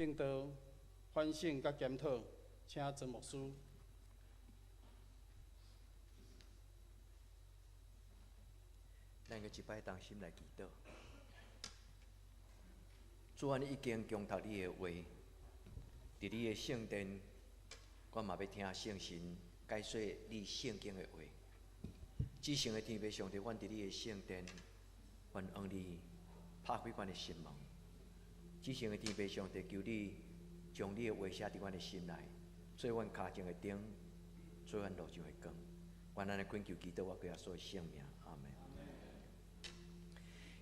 證道反省佮檢討，請曾牧師。咱閣一擺同心來祈禱。主啊，你已經恭讀你的話，佇你的聖殿，我嘛欲聽聖神解說你聖經的話。至聖的天父上帝，阮佇你的聖殿，願恩你拍開阮的心門。至聖的天父上帝，求你將你的話寫佇阮的心內，做阮跤前的燈，做阮路上的光。願咱的懇求祈禱，我耶穌的聖名，阿門。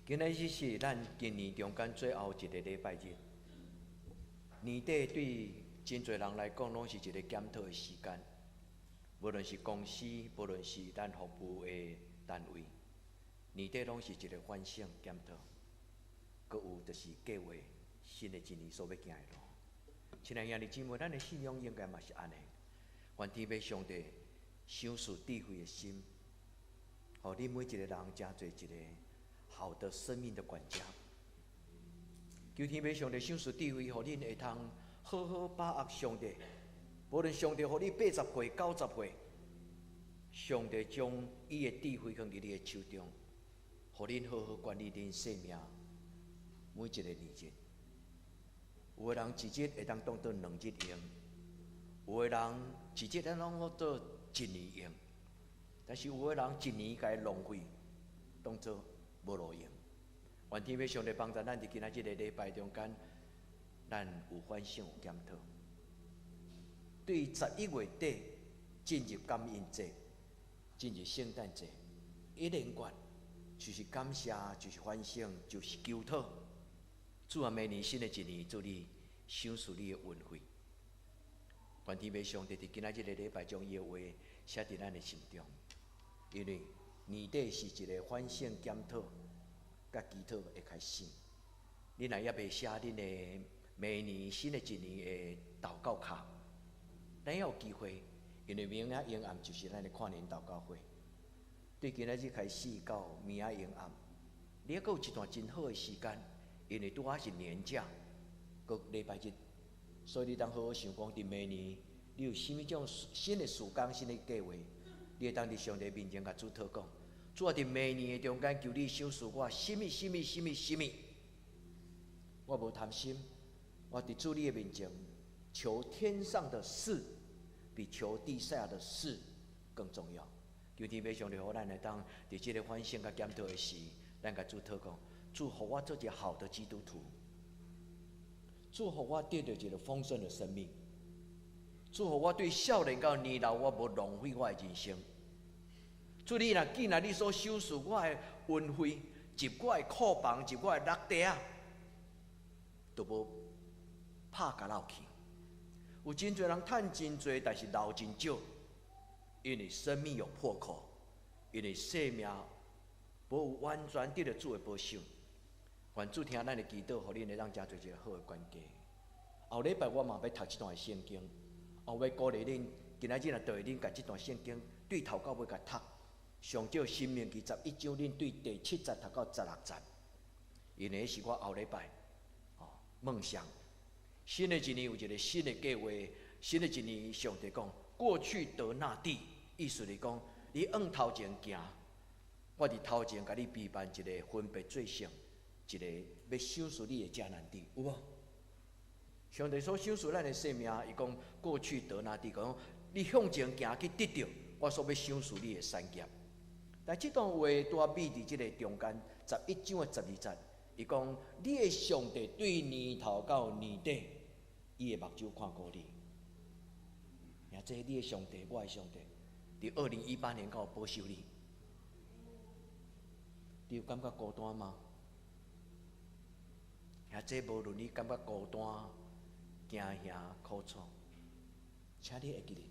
今仔日是咱今年中間最後一個禮拜日，年底對真濟人來講，攏是一個檢討的時間。無論是公司，無論是咱服務的單位，年底攏是一個反省檢討，閣有就是計劃新的一年所欲行的路。親愛兄弟姊妹，咱的信仰應該嘛是按呢。願天父上帝賞賜智慧的心，予恁每一個人成做一個好的生命的管家。求天父上帝賞賜智慧，予恁會通好好把握上帝。無論上帝予你80歲、90歲，上帝將伊的智慧放佇你的手中，予恁好好管理恁生命每一個年日。有的人一日會當當做2日用，有的人一日當當做一年用，但是有的人一年共伊浪費，當做無路用。願天父上帝幫助咱佇今仔這個禮拜中間，咱有反省有檢討。對11月底進入感恩節，進入聖誕節，一連貫就是感謝，就是反省，就是求討。主啊，明年新的一年，主你賞賜你的恩惠。願天父上帝佇今仔這個禮拜將伊的話寫佇咱的心中，因為年底是一個反省檢討、佮祈禱的開始。恁若猶未寫恁的明年新的一年的禱告卡，咱猶有機會，因為明仔暝暗就是咱的跨年禱告會。對今仔日開始到明仔暝暗，你猶閣有一段真好的時間，因為拄仔是年假，閣禮拜日，所以你當好好想講，佇明年你有啥物種新的事工、新的計劃，你會當佇上帝面前共主禱講：主啊，佇明年的中間，求你賞賜我啥物、啥物、啥物、啥物。我無貪心，我佇主你的面前求天上的事，比求地下的事更重要。求天父上帝，予咱會當佇這個反省佮檢討的時，咱共主禱講：主，予我做一個好的基督徒；主，予我得著一個豐盛的生命；主，予我對少年到年老，我無浪費我的人生。主，你若既然你所賞賜我的恩惠，入我的庫房，入我的落袋仔，都無拍共落去。有真濟人趁真濟，但是留真少，因為生命有破口，因為生命無完全得著主的保守。願主聽咱的祈禱，予恁會當成做一個好的管家。後禮拜我嘛欲讀這段聖經，後欲鼓勵恁，今仔日若對恁共這段聖經對頭到尾共讀，上少申命記11章，恁對第七節讀到16節，因為彼是我後禮拜哦夢想。新的一年有一個新的計劃，新的一年上帝講過去得那地，意思是講你往頭前行，我佇頭前共你備辦一個分別做聖，一個欲賞賜你的迦南地，有無？上帝所賞賜咱的生命，伊講過去得那地，講你向前行去得著我所欲賞賜你的產業。但這段話拄仔覕佇這個中間11章的12節，伊講你的上帝對年頭到年底，伊的目睭看顧你。也這你的上帝，我的上帝，佇2018年敢有保守你？你有感覺孤單嗎？也這無論你感覺孤單、驚嚇、苦楚，請你會記得，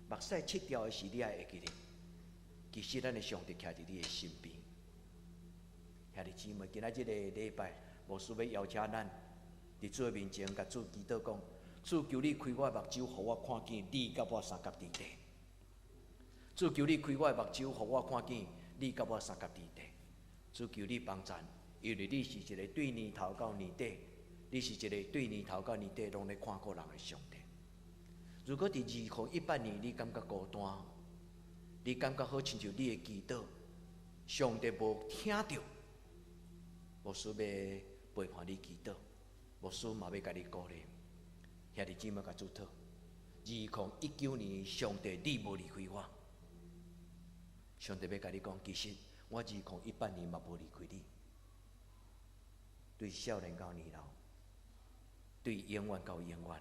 目屎拭掉的時，你愛會記得，其實咱的上帝徛佇你的身邊。兄弟姊妹，今仔這個禮拜，牧師欲邀請咱佇主的面前，共主祈禱講：主，求你開我的目睭，予我看見你佮我相佮佇底。主，求你開我的目睭，予我看見你佮我相佮佇底。主，求你幫贊，因為你是一個對年頭到年底，你是一个對年頭到年底攏咧看顧人的上帝。如果佇2018年你感覺孤單，你感覺好親像你的祈禱，上帝無聽著，牧師欲陪伴你祈禱，牧師嘛欲共你鼓勵，兄弟姊妹共主禱。2019年，上帝你無離開我，上帝欲共你講，其實我2018年嘛無離開你。對少年到年老，對永遠到永遠，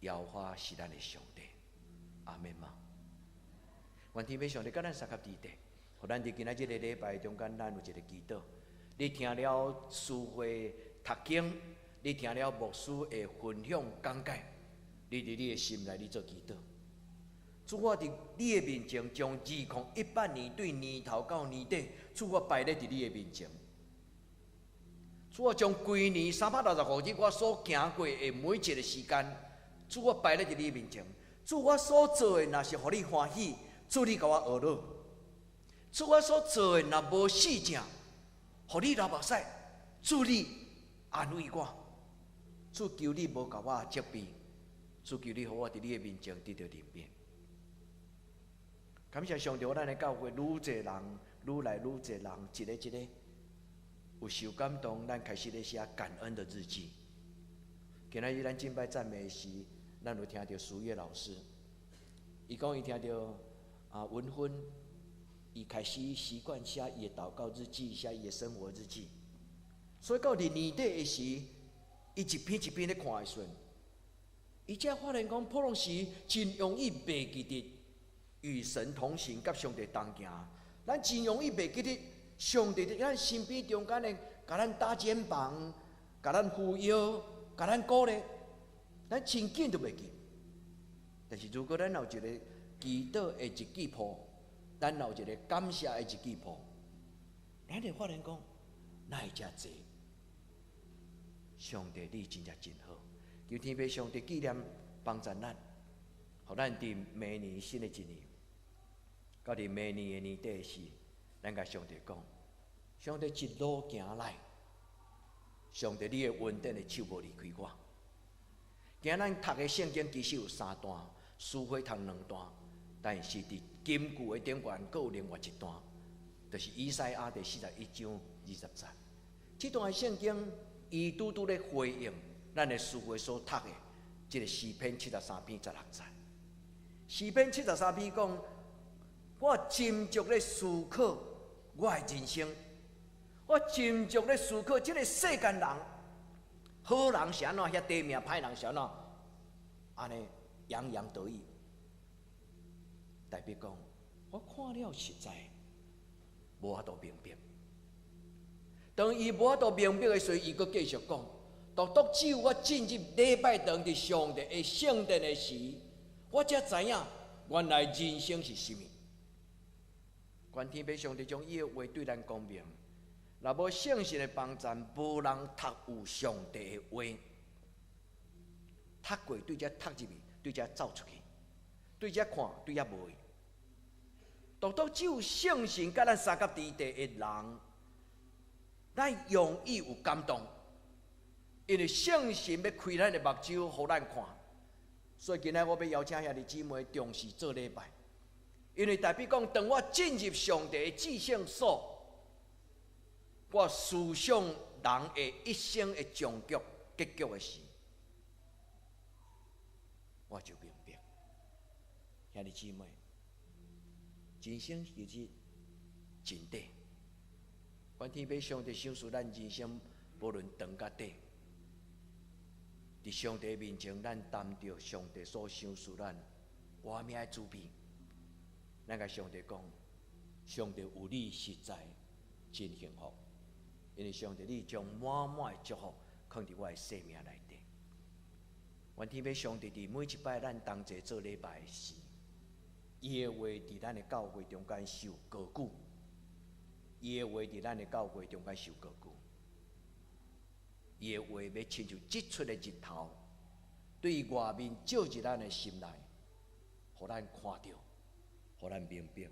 耶和華是咱的上帝，阿們嗎？願天父上帝佮咱相佮佇咧，予咱佇今仔這個禮拜中間，咱有一個祈禱。你聽了詩會讀經，你聽了牧師的分享講解，你佇你的心內你做祈禱。主，我佇你的面前，將2018年對年頭到年底，主，我擺咧佇你的面前。主，我將規年365日我所行過的每一個時間，主，我擺咧佇你面前。主，我所做的若是予你歡喜，主，你共我學落。主，我所做的若無四正，予你流目屎，主，你安慰我。主，求你無共我責備，主，求你予我佇你的面前得著憐憫。感謝上帝，咱的教會愈濟人，愈來愈濟人，一个一个有受感動，咱開始咧寫感恩的日記。今仔日咱敬拜讚美時，咱有聽著蘇月老師，伊講伊聽著啊文芬，伊開始習慣寫伊的禱告日記，寫伊的生活日記。所以到佇年底的時，伊一篇一篇咧看的時陣，伊才發現講，普通時真容易袂記得與神同行，佮上帝同行。咱真容易袂記得上帝佇咱身邊中間的，共咱搭肩膀，共咱扶搖，共咱鼓勵，咱真緊就袂記。但是如果咱有一個祈禱的日記簿，咱有一個感謝的日記簿，咱會發現講，哪會遮濟？上帝你真正真好，求天父上帝紀念幫助咱，予咱佇明年新的一年，到佇明年的年底時，咱共上帝講，上帝一路行來，上帝你的恩典的手無離開我。今仔咱讀的聖經其實有三段，書會讀兩段，但是佇金句的頂懸，閣有另外一段，就是以賽亞第41章20節。這段的聖經，伊拄拄咧回應咱的詩會所讀的這個詩篇73篇16節。詩篇七十三篇講，我斟酌咧思考我的人生，我斟酌咧思考這個世間人，好人是按怎遐短命，歹人是按怎，按呢洋洋得意。代表講，我看了實在無法度明白。當伊無法度明白的時，伊閣繼續講：獨獨只有我進入禮拜堂佇上帝的聖殿的時，我才知影原來人生是啥物。願天父上帝將伊的話對咱講明，若無聖神的幫贊，無人讀有上帝的話。讀過對遮讀入去，對遮走出去，對遮看，對遐無去。獨獨只有聖神佮咱相佮佇佇的人，咱容易有感動，因為聖神欲開咱的目睭，予咱看。所以今仔我欲邀請兄弟姊妹重視做禮拜，因為代表講，當我進入上帝的至聖所，我思想人的一生的終局結局的時，我就明白，兄弟姊妹，人生其實真短。願天父上帝賞賜咱人生，無論長佮短，佇上帝面前，咱擔著上帝所賞賜咱活命的滋味。咱共上帝講，上帝有你實在真幸福，因為上帝你將滿滿的祝福囥佇我的生命內底。願天父上帝佇每一擺咱同齊做禮拜時，伊的話佇咱的教會中間受高舉，伊的話佇咱的教會中間受高舉，伊的話欲親像日出的日頭，對外面照入咱的心內，予咱看著，予咱明白，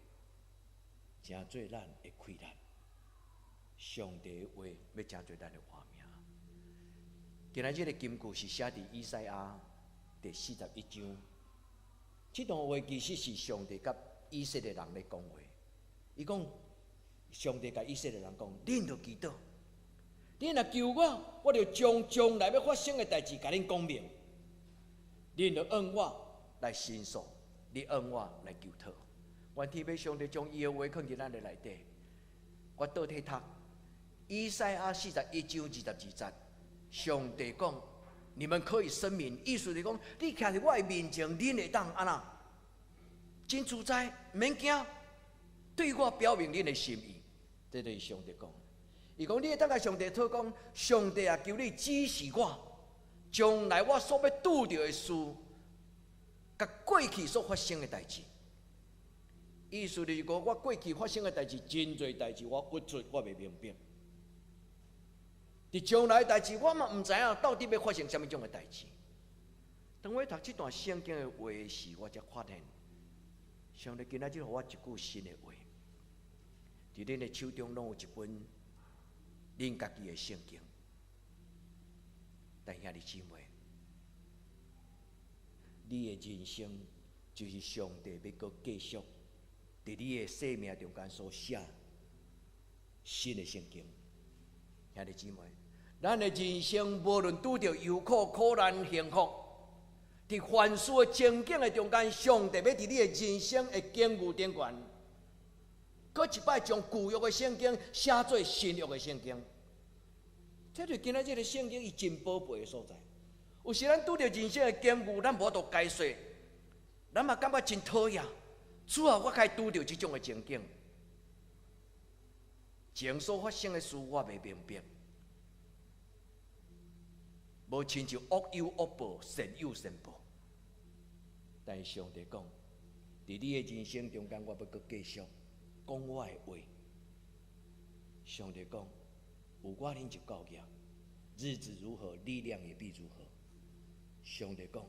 成做咱的氣力。上帝的話欲成做咱的活命。今仔這个金句是寫佇以賽亞第41章。這段話其實是上帝佮以色列人咧講話。伊講，上帝共以色列人講：恁著祈禱，恁若求我，我就將將來欲發生的代誌共恁講明。恁著按我來申訴，你按我來求討。願天父上帝將伊的話囥佇咱的內底。我倒退讀以賽亞41章22節，上帝講：你們可以申明，意思是講，你徛佇我的面前，恁會當按怎？真自在，毋免驚，對我表明恁的心意。這就是上帝講。伊講，你會當共上帝討講，上帝啊，求你指示我，將來我所欲拄著的事，佮過去所發生的代誌。意思就是講，我過去發生的代誌，真濟代誌，我鬱卒，我袂明白。佇將來代誌，我嘛毋知影到底欲發生啥物種的代誌。當我讀這段聖經的話時，我才發現，上帝今仔日予我一句新的話。佇恁的手中攏有一本恁家己的聖經，但兄弟姊妹，你的人生就是上帝欲閣繼續佇你的生命中間所寫新的聖經。兄弟姊妹，咱的人生無論拄著憂苦、苦難、幸福，佇凡事的情景的中間，上帝欲佇你的人生的境遇頂懸，閣一擺將舊約的聖經寫做新約的聖經。這就是今仔這个聖經伊真寶貝的所在。有時咱拄著人生的境遇，咱無法度解說，咱嘛感覺真討厭。主啊，我該拄著這種的情景，前所發生的事我袂明白，無親像惡有惡報，善有善報。但是上帝講，佇你的人生中間，我欲閣繼續講我的話。上帝講，有我恁就夠額，日子如何，力量也必如何。上帝講，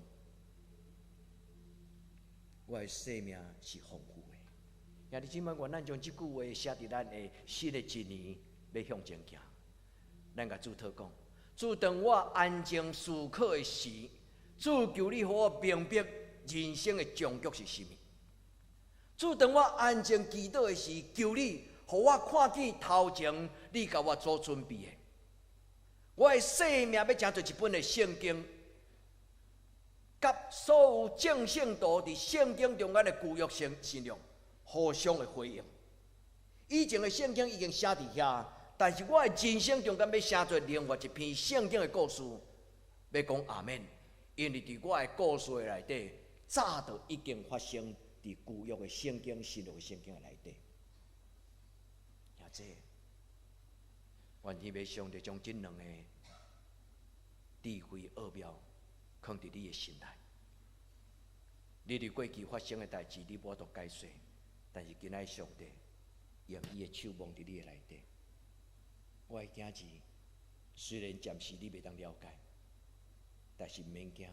我的生命是豐富的。兄弟姊妹，願咱將這句話寫佇咱的新的一年，欲向前行。咱共主禱講，主，當我安靜思考的時，主，求你予我明白人生的終局是啥物。主，當我安靜祈禱的時，求你予我看見頭前你共我所準備的。我的生命欲成做一本的聖經，佮所有眾聖徒佇聖經中間的舊約聖新約互相的回應。以前的聖經已經寫佇遐，但是我的人生中間欲寫做另外一篇聖經的故事，欲講阿們，因為佇我的故事的內底，早就已經發生佇舊約的聖經、新約的聖經的內底。兄弟，願天父上帝將這兩個智慧奧妙囥佇你的心內。你佇過去發生的代誌，你無法度解說，但是今仔上帝用伊的手摸佇你的內底。我的囝兒，雖然暫時你袂當了解，但是毋免驚，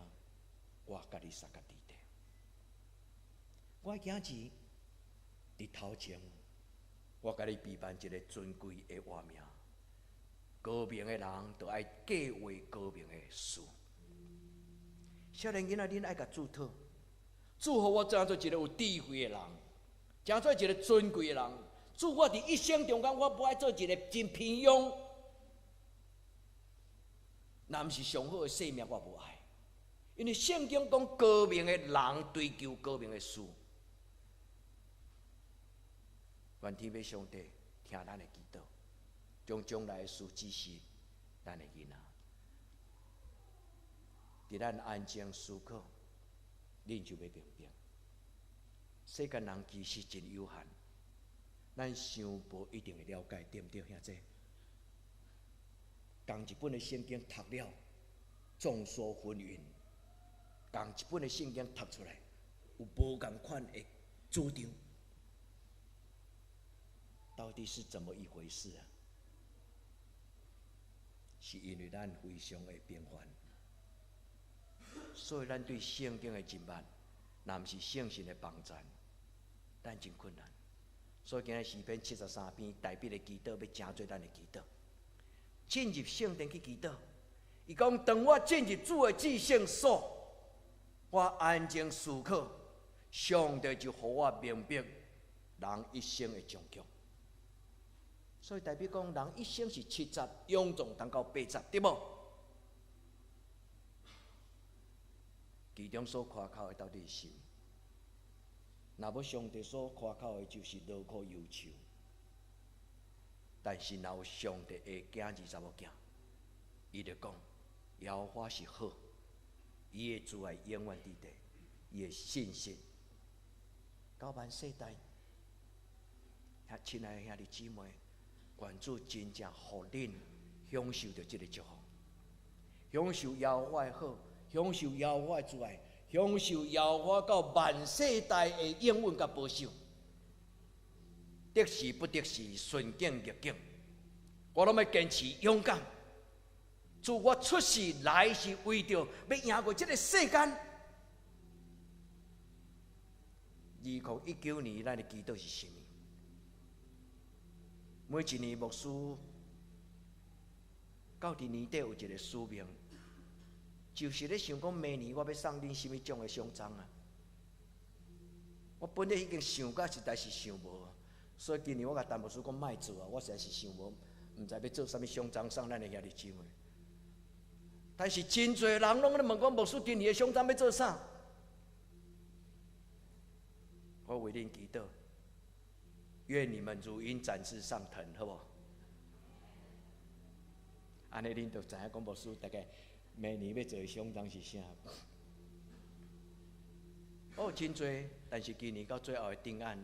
我佮你相佮佇底。我的囝兒，佇頭前，我共你備辦一个尊貴的活名。高明的人，就愛計劃高明的事。少年囡仔，恁愛共主討，主，予我成做一个有智慧的人，成做一个尊貴的人。主，我佇一生中間，我無愛做一个真平庸，若毋是上好的生命，我無愛。因為聖經講高明的人追求高明的事。願天父上帝聽咱的祈禱，將將來的事指示咱的囡仔。佇咱安靜思考，恁就欲明白。世間人其實真有限，咱想無一定會了解，對毋對，兄弟？仝一本的聖經讀了，眾說紛紜；仝一本的聖經讀出來，有無仝款的主張。到底是怎麼一回事啊？是因為咱非常的平凡，所以咱對聖經的認捌，若毋是聖神的幫助，咱真困難。所以今日詩篇73篇，大衛的祈禱欲成做咱的祈禱，進入聖殿去祈禱，伊講，當我進入主的至聖所，我安靜思考，上帝就予我明白人一生的終局。所以代表講，人一生是70，勇壯當到80，對無？其中所誇口的到底是啥？若欲上帝所誇口的，就是勞苦憂愁。但是若有上帝的囝兒查某囝，伊就講，耶和華是好，伊的慈愛永遠佇地，伊的信實到萬世代。遐親愛的兄弟姊妹，願主真正予恁享受著這个祝福，享受耶和華的好，享受耶和華的慈愛，享受耶和華到萬世代的應允佮保守。得時不得時，順境逆境，我攏欲堅持勇敢。主，我出世來是為著欲贏過這个世間。2019年，咱的祈禱是啥物？每一年牧師到佇年底有一个使命，就是咧想講明年我欲送恁啥物種的獎章啊！我本來已經想甲實在是想無，所以今年我共陳牧師講莫做啊！我實在是想無，毋知欲做啥物獎章送咱的兄弟姊妹。但是真濟人攏咧問講，牧師今年的獎章欲做啥？我為恁祈禱，願你們如鷹展翅上騰，好無？按呢恁就知影講牧師大概明年欲做的獎章是啥？哦，真濟，但是今年到最後的定案，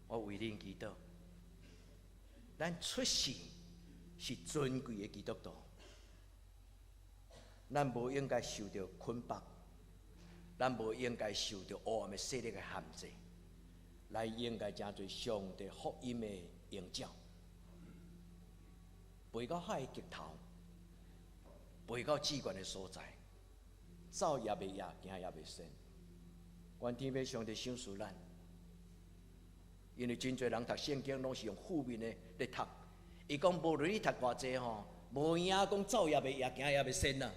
我為恁祈禱，咱出世是尊貴的基督徒，咱無應該受著捆綁，咱無應該受著黑暗的勢力的限制，咱應該成做上帝福音的鷹鳥，飛到海的極頭，飛到至懸的所在，走也袂掖，行也袂跣。願天父上帝賞賜咱，因為真濟人讀聖經攏是用負面的咧讀。伊講無論你讀偌濟吼，無影講走也袂掖，行也袂跣啦。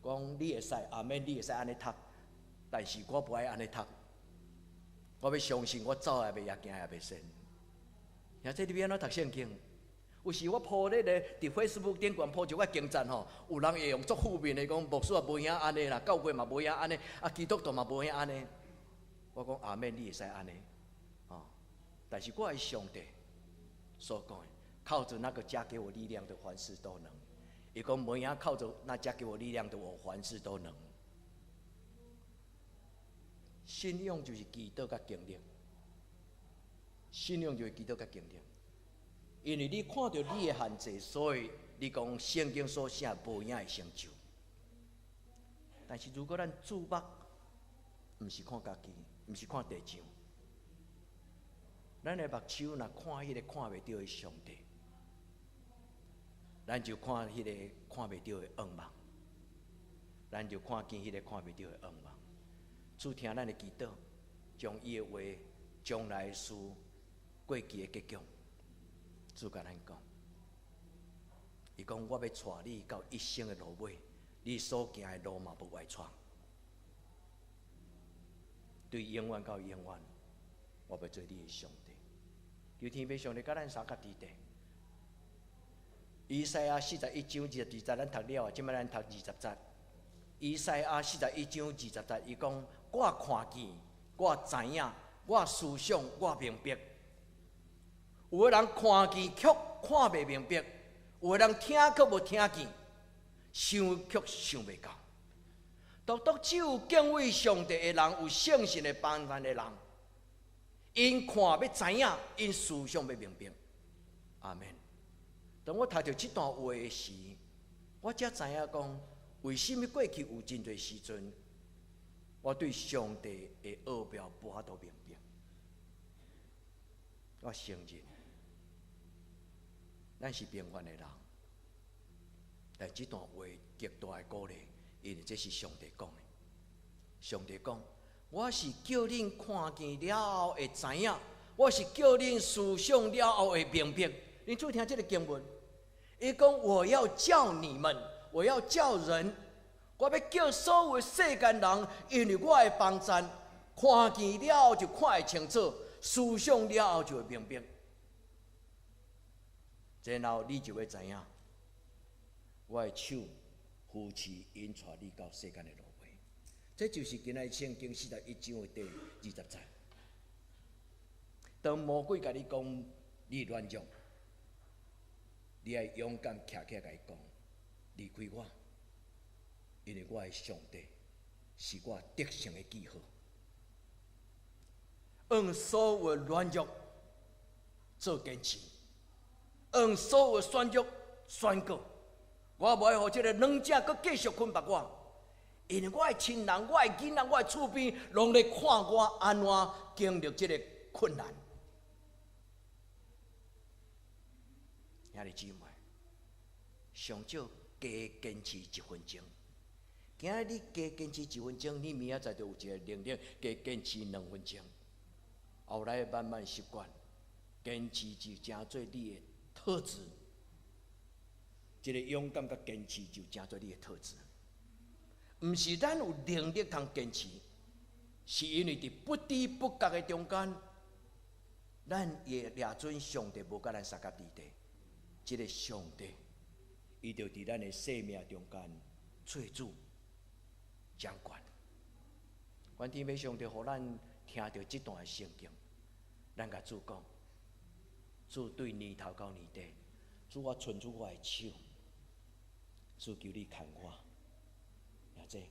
講你會使，阿免你會使按呢讀，但是我無愛按呢讀。我欲相信我走也袂掖，行也袂跣。兄弟，你欲按怎讀聖經？有時我 po 咧咧，佇 Facebook 頂懸 po 一寡經節吼，有人會用足負面的講，牧師也無影按呢啦，教會嘛無影按呢，啊基督徒嘛無影按呢。我講阿免，你會使按呢，哦。但是我的上帝所講的，靠著那個加給我力量的，凡事都能。伊講無影靠著那加給我力量的，我凡事都能。信仰就是祈禱佮經歷，信仰就是祈禱佮經歷。因為你看著你的限制，所以你講聖經所寫無影會成就。但是如果咱注目，毋是看家己，毋是看地上，咱的目睭若看彼个看袂著的上帝，咱就看彼個看袂著的願望，咱就看見彼個看袂著的願望。主聽咱的祈禱，將伊的話將來的事過去的結局，主共咱講，伊講我欲帶你到一生的路尾，你所行的路嘛無歪舛。對永遠到永遠，我欲做你的上帝。求天父上帝佮咱相佮佇地。以賽亞41章22節，咱讀了啊，這擺咱讀20節。以賽亞41章20節，伊講：我看見，我知影，我思想，我明白。有的人看見卻看袂明白，有的人聽卻無聽見，想卻想袂到。獨獨只有敬畏上帝的人，有聖神的幫助的人，𪜶看欲知影，𪜶思想欲明白。阿們。當我讀著這段話時，我才知影講，為啥物過去有真濟時陣，我對上帝的奧秘無法度明白。我承認，咱是平凡的人，但這段話極大的鼓勵，因為這是上帝講的。上帝講：我是叫恁看見了後會知影，我是叫恁思想了後會明白。恁注意聽這个經文。伊講我要叫你們，我要叫人，我欲叫所有世間人，因為我的幫贊，看見了後就看會清楚，思想了後就會明白。然後你就會知影，我的手扶持引帶你到世間的落尾。這就是今仔日聖經41章的第20節。當魔鬼共你講你軟弱，你愛勇敢徛起來共伊講，離開我，因為我的上帝是我得勝的記號。用所有軟弱做堅持，用所有軟弱宣告，我無愛予這个軟者閣繼續捆綁我，因為我的親人、我的囡仔、我的厝邊，攏咧看我按怎經歷這个困難。兄弟姊妹，上少加堅持一分鐘。今仔你加堅持一分鐘，你明仔載就有一个能力加堅持2分鐘。後來慢慢習慣，堅持就成做你的特質。這个勇敢佮堅持就成做你的特質。毋是咱有能力通堅持，是因為佇不知不覺的中間，咱會掠準上帝無佮咱相佮佇底。這个上帝，伊就佇咱的生命中間做主掌權。願天父上帝予咱聽著這段的聖經，咱共主講，主對年頭到年底，主我伸出我的手，主求你牽我。也這，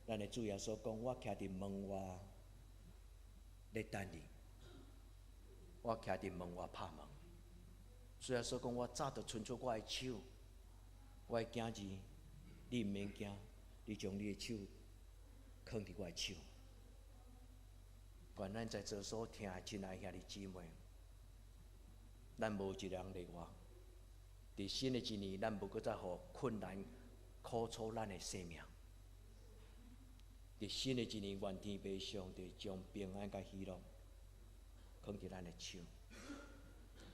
咱的主耶穌講，我徛佇門外咧等你，我徛佇門外拍門。主耶穌講，我早就伸出我的手，我的囝兒，你毋免驚，你將你的手囥佇我的手。願咱在座所聽的親愛兄弟姊妹，咱無一个人例外。佇新的一年，咱無閣再予困難苦楚咱的生命。佇新的一年，願天父上帝將平安佮喜樂囥佇咱的手，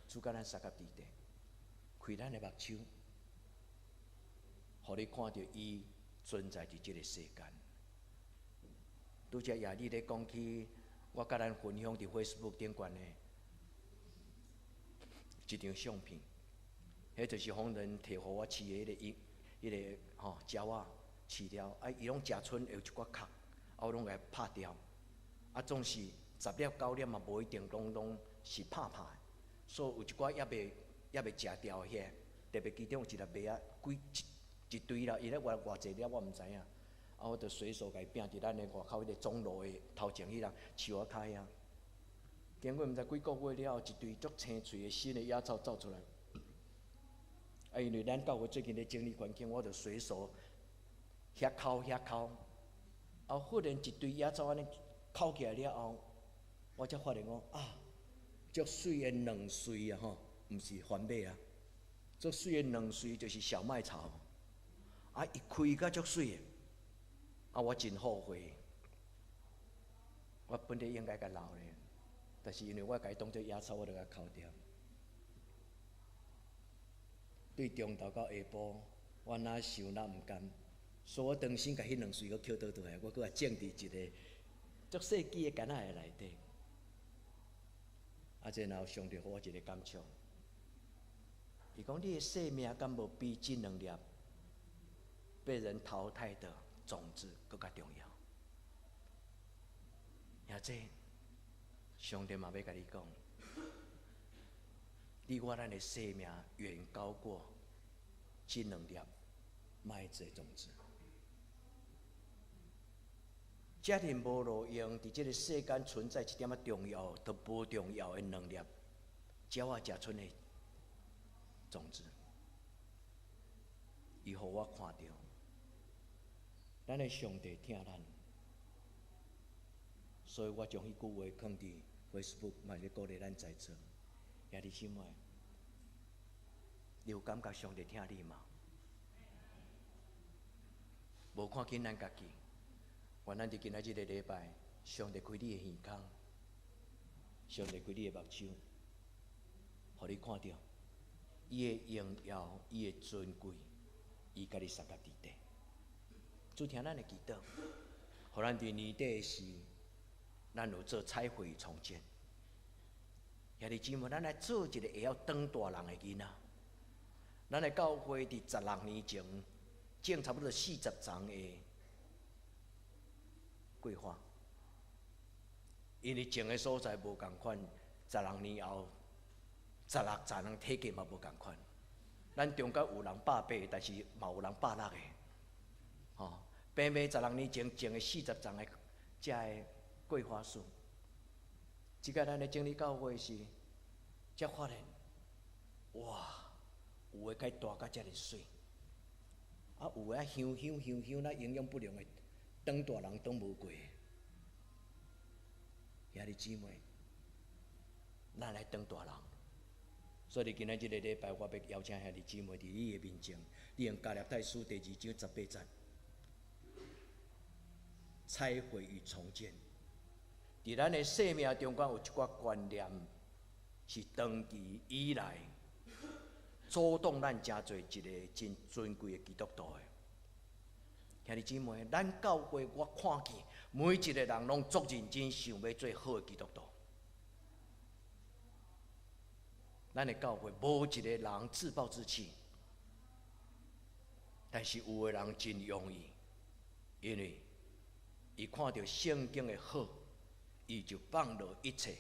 主佮咱相佮佇底，開咱的目睭，予你看著伊存在佇這个世間。拄才夜你咧講起，我佮咱分享佇 Facebook 頂懸的一張相片，彼就是予人提予我飼的彼个吼鳥仔飼了，啊，伊攏食賰會有一寡殼，啊，我攏共伊拍掉，啊，總是十粒九粒嘛，無一定攏是拍拍的，所以有一寡猶未食掉的遐，特別其中有一粒麥仔，規一一堆啦，伊咧偌偌濟粒我毋知影，啊，我就隨手共伊摒佇咱的外口彼個總路的頭前彼人樹仔跤遐。經過毋知幾個月了後，一堆足青翠的新的野草走出來。啊，因為咱教會最近咧整理環境，我就隨手遐摳遐摳，啊，忽然一堆野草按呢摳起來了後，我才發現講啊，足媠的卵穗啊吼，毋是番麥啊，足媠的卵穗就是小麥草，啊，伊開甲足媠的，啊，我真後悔，我本來應該共留咧，但是因為我共伊當做野草，我就共摳掉。對中晝到下晡，我若想若毋甘，所以我當時共彼兩穗閣抾倒轉來，我閣來種佇一个足細枝的矸仔的內底。啊，然後上帝予我一个感觸，伊講你的生命敢無比這兩粒被人淘汰的種子閣較重要？也這上帝嘛欲共你講，你我咱的生命遠高過這兩粒麥子的種子。遮爾無路用，佇這个世間存在一點仔重要都無重要的兩粒鳥仔食賰的種子，伊予我看著，咱的上帝疼咱，所以我將彼句話放佇 Facebook，嘛是鼓勵咱在座兄弟姊妹，你有感覺上帝疼你嗎？無看輕咱家己，願咱佇今仔這个禮拜，上帝開你的耳孔，上帝開你的目睭，予你看著。伊的榮耀，伊的尊貴，伊共你相佮佇底。主聽咱的祈禱，予咱佇年底時，咱有做拆毀重建。兄弟姊妹，咱來做一個會曉長大人的囡仔。咱的教會佇16年前種差不多40叢的桂花，因為種的所在無仝款，16年後，16叢人體格嘛無仝款。咱中間有人180，但是嘛有人160的，吼。平平16年前種的四十叢的遮的桂花樹，這個咱咧整理教會時，才發現，哇，有的較大甲遮爾媠，啊，有的啊香香香香，那營養不良的，長大人長無過。兄弟姊妹，咱來長大人。所以今仔這个禮拜，我欲邀請兄弟姊妹佇你的面前，你用加拉太書第二章十八節，拆毀與重建。佇咱的生命中間有一寡觀念，是長期以來阻擋咱成做一个真尊貴的基督徒的。兄弟姊妹，咱教會我看見每一个人攏足認真想欲做好的基督徒。咱的教會無一个人自暴自棄，但是有的人真容易，因為伊看著聖經的好，伊就放落一切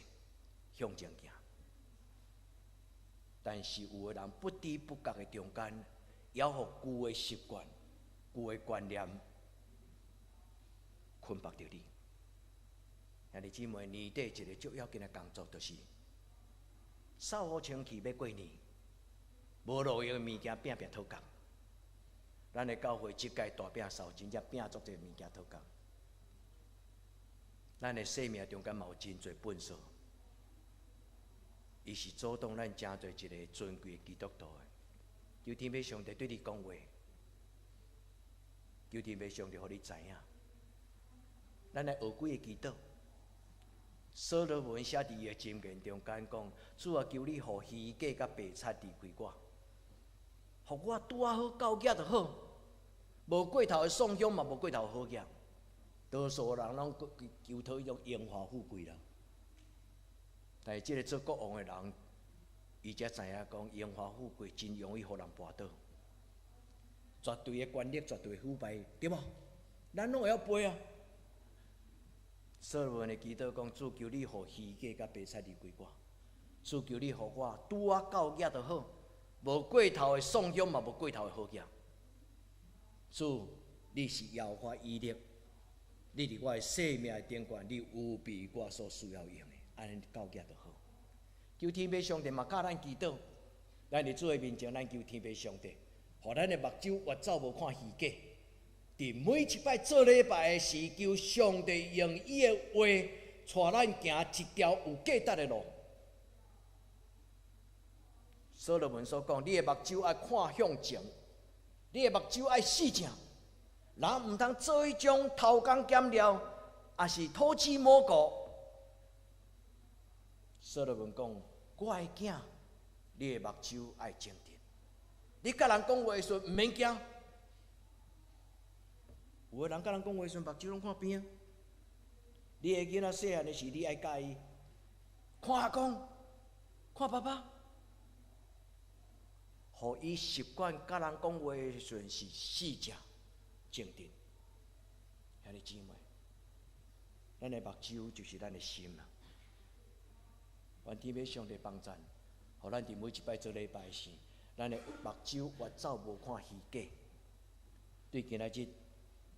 向前行。但是有的人不知不覺的中間，猶予舊的習慣、舊的觀念捆綁著你。兄弟姊妹，年底一個最要緊的工作就是掃好清氣，欲過年，無路用的物件拚拚討工。咱的教會這屆大摒掃，真正拚足濟物件討工。咱的生命中間嘛有真濟糞掃，伊是阻擋咱成做一個尊貴的基督徒的。求天父上帝對你講話，求天父上帝予你知影。咱來學幾个祈禱。所羅門寫佇伊的箴言中間講：主啊，求你予虛假佮白賊離開我，予我拄仔好夠額就好，無過頭的送香嘛，無過頭好額。多數人攏求討彼種榮華富貴啦。但是這个做國王的人，伊才知影講榮華富貴真容易予人跋倒。絕對的權力，絕對的腐敗，對無？咱攏會曉背啊。所羅門的祈禱講：主求你予虛假佮白賊離開我，主求你予我拄仔夠額就好，無過頭的送香嘛，無過頭的好額。主，你是耶和華以勒，你佇我的生命的頂懸，你有備我所需要用的，按呢夠額就好。求天父上帝嘛教咱祈禱，咱佇主的面前，咱求天父上帝，予咱的目睭越走無看虛假。佇每一擺做禮拜的時，求上帝用伊的話帶咱行一條有價值的路。所羅門所講，你的目睭愛看向前，你的目睭愛四正，人毋通做彼種偷工減料，抑是偷雞摸狗。所羅門講，我的囝，你的目睭愛精直。你佮人講話的時陣，毋免驚。有的人佮人講話時陣，目睭攏看邊仔。你的囡仔細漢的時，你愛教伊看阿公，看爸爸，予伊習慣佮人講話的時陣是四正正直。兄弟姊妹，咱的目睭就是咱的心啊。願天父上帝幫贊，予咱佇每一擺做禮拜時，咱的目睭越走無看虛假，對今仔日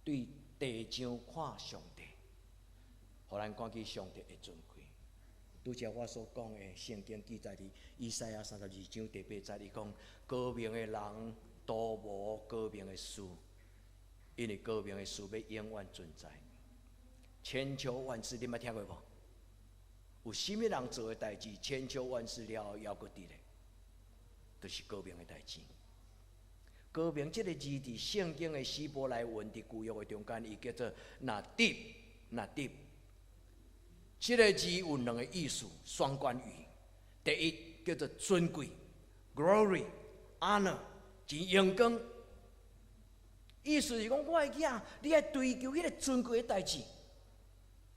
對第二章看上帝，予咱看見上帝的尊貴。拄才我所講的聖經記載佇以賽亞32章第八節，伊講高明的人徒無高明的事，因為高明的事欲永遠存在。千秋萬世，你捌聽過無？有啥物人做的代誌，千秋萬世了後猶閣佇咧？就是高明的代誌。高明這个字佇聖經的希伯來文佇舊約的中間，伊叫做拿迪拿迪。這个字有兩个意思，雙關語。第一叫做尊貴，glory， honor，真榮光。意思是講，我的囝，你愛追求彼个尊貴的代誌。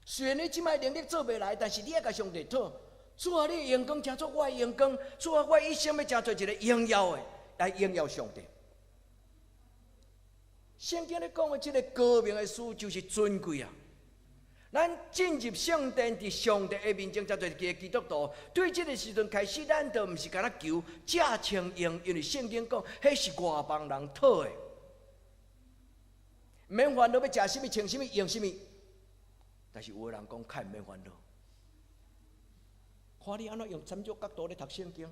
雖然你這擺能力做袂來，但是你愛共上帝討。主啊，你的榮光成做我的榮光。主啊，我一生欲成做一个榮耀的，來榮耀上帝。聖經咧講的這个高明的事，就是尊貴啊！咱進入聖殿，佇上帝的面前，才做一个基督徒。對這个時陣開始，咱就毋是干焦求食穿用，因為聖經講，彼是外邦人討的。毋免煩惱欲食啥物、穿啥物、用啥物。但是有的人講，較毋免煩惱。看你按怎用啥物種角度咧讀聖經。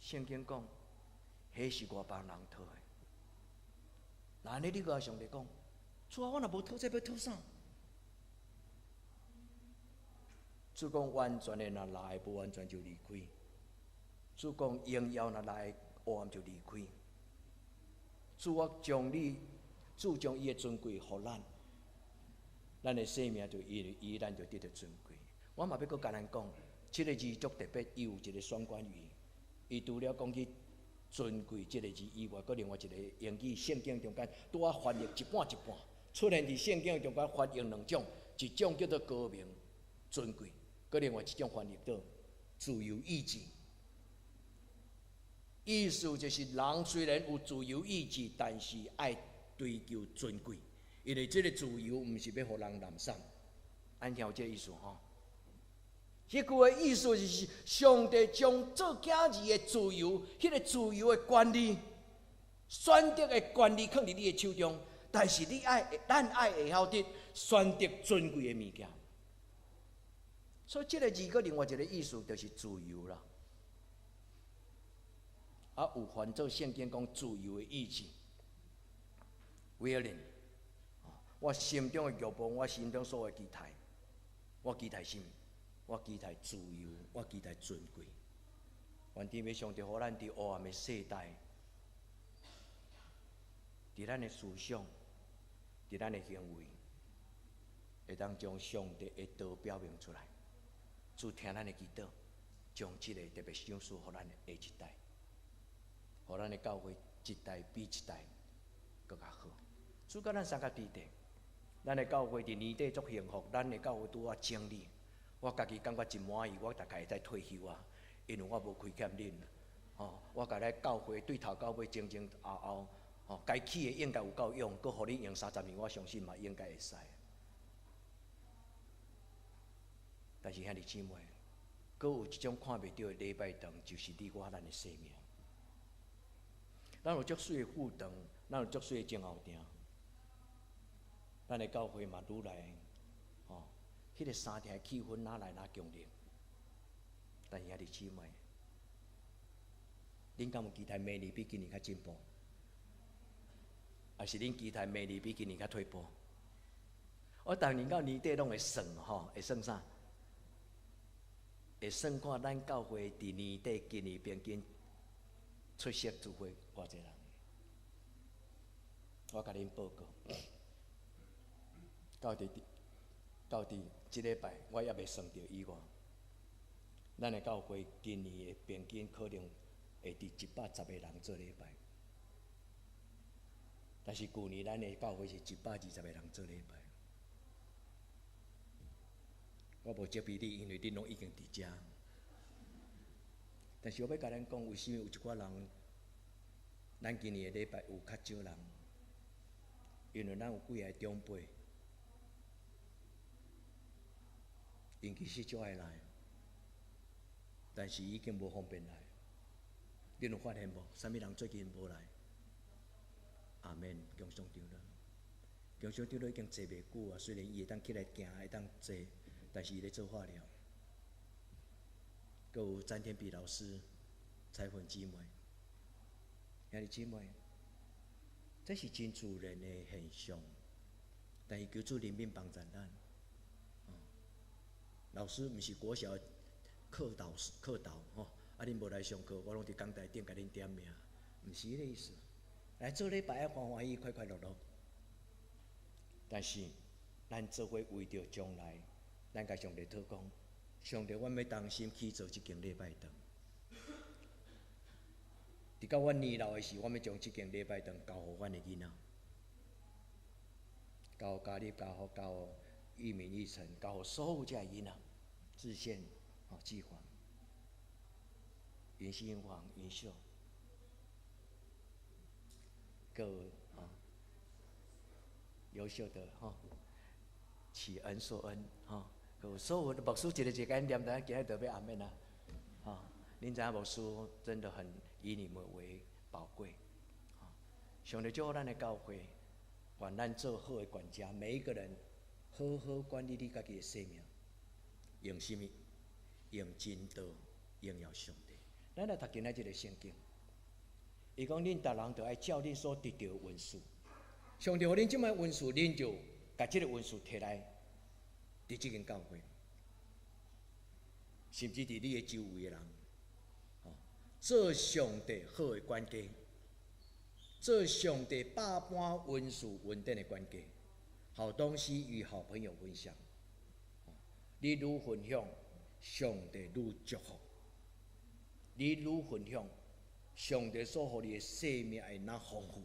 聖經講，彼是外邦人討的。那按呢你共上帝講，主啊，我若無討這個，欲討啥？主講完全的若來，無完全就離開。主講榮耀若來，黑暗就離開。主我將你，主將伊的尊貴予咱，咱的生命就因為伊，咱就得著尊貴。我嘛欲閣共咱講，這个字足特別，伊有一个雙關語。伊除了講去尊貴這个字以外，閣另外一个英語聖經中間拄仔翻譯一半一半，出現佇聖經中間翻譯兩種，一種叫做高明尊貴，閣另外一種翻譯做自由意志。意思就是人雖然有自由意志，但是愛追求尊貴，因為這个自由毋是欲予人濫耍。按聽有這个意思吼？這句的意思就是上帝將做囝兒的自由，彼个自由的權利、選擇的權利，囥佇你的手中。但是你愛，咱愛會曉得選擇尊貴的物件。所以這个字閣另外一个意思就是自由啦。啊，有翻做聖經講自由的意志，willing。我心中的慾望，我心中所有的期待，我期待啥物？我期待自由，我期待尊貴。願天父上帝予咱佇黑暗的世代，佇咱的思想，佇咱的行為，會當將上帝的道表明出來。主聽咱的祈禱，將這个特別賞賜予咱的下一代，予咱的教會一代比一代閣較好。主佮咱相佮佇咧，咱的教會佇年底足幸福，咱的教會拄仔整理。我家己感覺真滿意，我大概會使退休啊，因為我無虧欠恁。吼，我共咱教會對頭到尾前前後後，吼，該起的應該有夠用，閣予恁用30年，我相信嘛應該會使。但是兄弟姊妹，閣有一種看袂著的禮拜堂，就是你我咱的生命。咱有足媠的副堂，咱有足媠的前後埕，咱的教會嘛愈來，吼。彼个三埕的氣氛愈來愈強烈？但是兄弟姊妹，恁敢有期待明年比今年較進步？抑是恁期待明年比今年較退步？我逐年到年底攏會算吼，會算啥？會算看咱教會佇年底今年平均出席聚會偌濟人？我共恁報告，到佇這禮拜，我猶未算著以外，咱的教會今年的平均可能會佇110個人做禮拜，但是舊年咱的教會是120個人做禮拜。我無責備你，因為恁攏已經佇遮。但是我欲共咱講，為啥物有一寡人，咱今年的禮拜有較少人？因為咱有幾个長輩。𪜶其實足愛來，但是已經無方便來。恁有發現無？啥物人最近無來？阿免，姜上長老，姜上長老已經坐袂久啊。雖然伊會當起來行，會當坐，但是伊咧做化療。閣有詹天比老師、彩雲姊妹、兄弟姊妹，這是真自然的現象。但是求主憐憫幫助咱。老師毋是國小課導課導吼，啊恁無來上課，我攏佇講台頂共恁點名，毋是彼个意思。來做禮拜愛歡歡喜喜、快快樂樂。但是咱做伙為著將來，咱共上帝討講，上帝，阮欲同心去做這間禮拜堂。直到阮年老的時，我欲將這間禮拜堂交予阮的囡仔，交予家立、交予交予玉敏、玉成，交予所有這个囡仔，志憲、吼志煌、雲新煌、雲秀，各啊優秀的吼，啟恩、碩恩，吼，閣所有的牧師一个一個念，等今日就欲阿們啊，吼，恁知影牧師真的很以你們為寶貴，上帝祝福咱的教會，願咱做好的管家，每一個人好好管理你家己的生命，用啥物？用真道榮耀上帝。咱來讀今仔這个聖經，伊講恁逐人著愛照恁所得著的恩賜，上帝予恁這擺恩賜，恁就共這个恩賜提來，佇這間教會，甚至佇你的周圍的人，做上帝好的管家，做上帝百般恩賜恩典的管家，好東西與好朋友分享，你愈分享，上帝愈祝福；你愈分享，上帝所予你的生命會若豐富。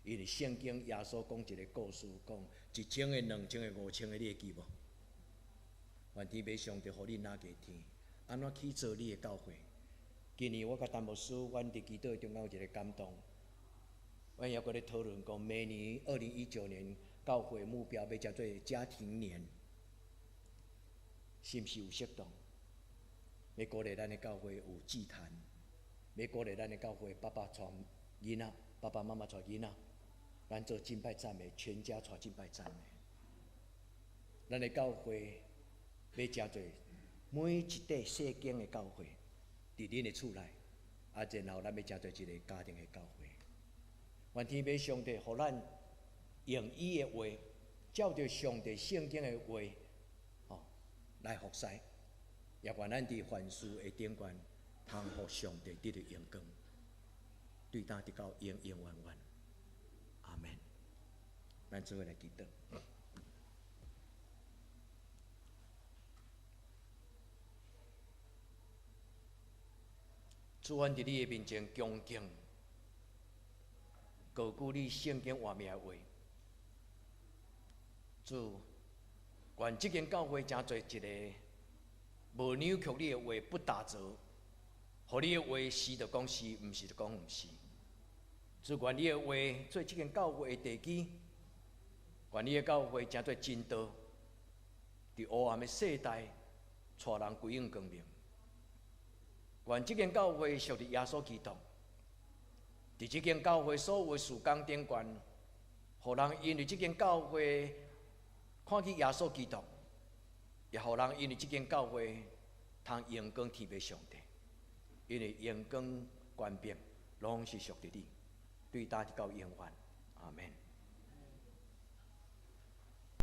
因為聖經耶穌講一个故事，講一千个、兩千个、五千个，你會記無？願天父上帝予你若加天，按怎去做你的教會？今年我佮陳牧師，阮佇祈禱中間有一个感動，阮猶閣咧討論講，明年2019年教會目標欲成做家庭年，是毋是有適當？欲鼓勵咱的教會有祭壇，欲鼓勵咱的教會爸爸帶囡仔，爸爸媽媽帶囡仔，咱做敬拜讚美，全家帶敬拜讚美。咱的教會欲成做每一塊細間的教會，佇恁的厝內，啊，然後咱欲成做一个家庭的教會。願天父上帝予咱用伊的話，照著上帝聖經的話，吼來服侍，也願咱佇凡事的頂懸，通予上帝得著榮光，對今直到永永遠遠。阿們。咱做伙來祈禱。主，阮佇你的面前恭敬，高舉你聖經活命的話。主，願這間教會成做一个無扭曲你的話，不打折，予你的話是就講是，毋是就講毋是。主，願你的話做這間教會的地基，願你的教會成做真道，佇黑暗的世代，帶人歸向光明。願這間教會屬佇耶穌基督，佇這間教會所有的事工頂懸，予人因為這間教會看見耶穌基督，也予人因為這間教會通榮光天父上帝，因為榮光權柄攏是屬佇你，對今直到永遠，阿們。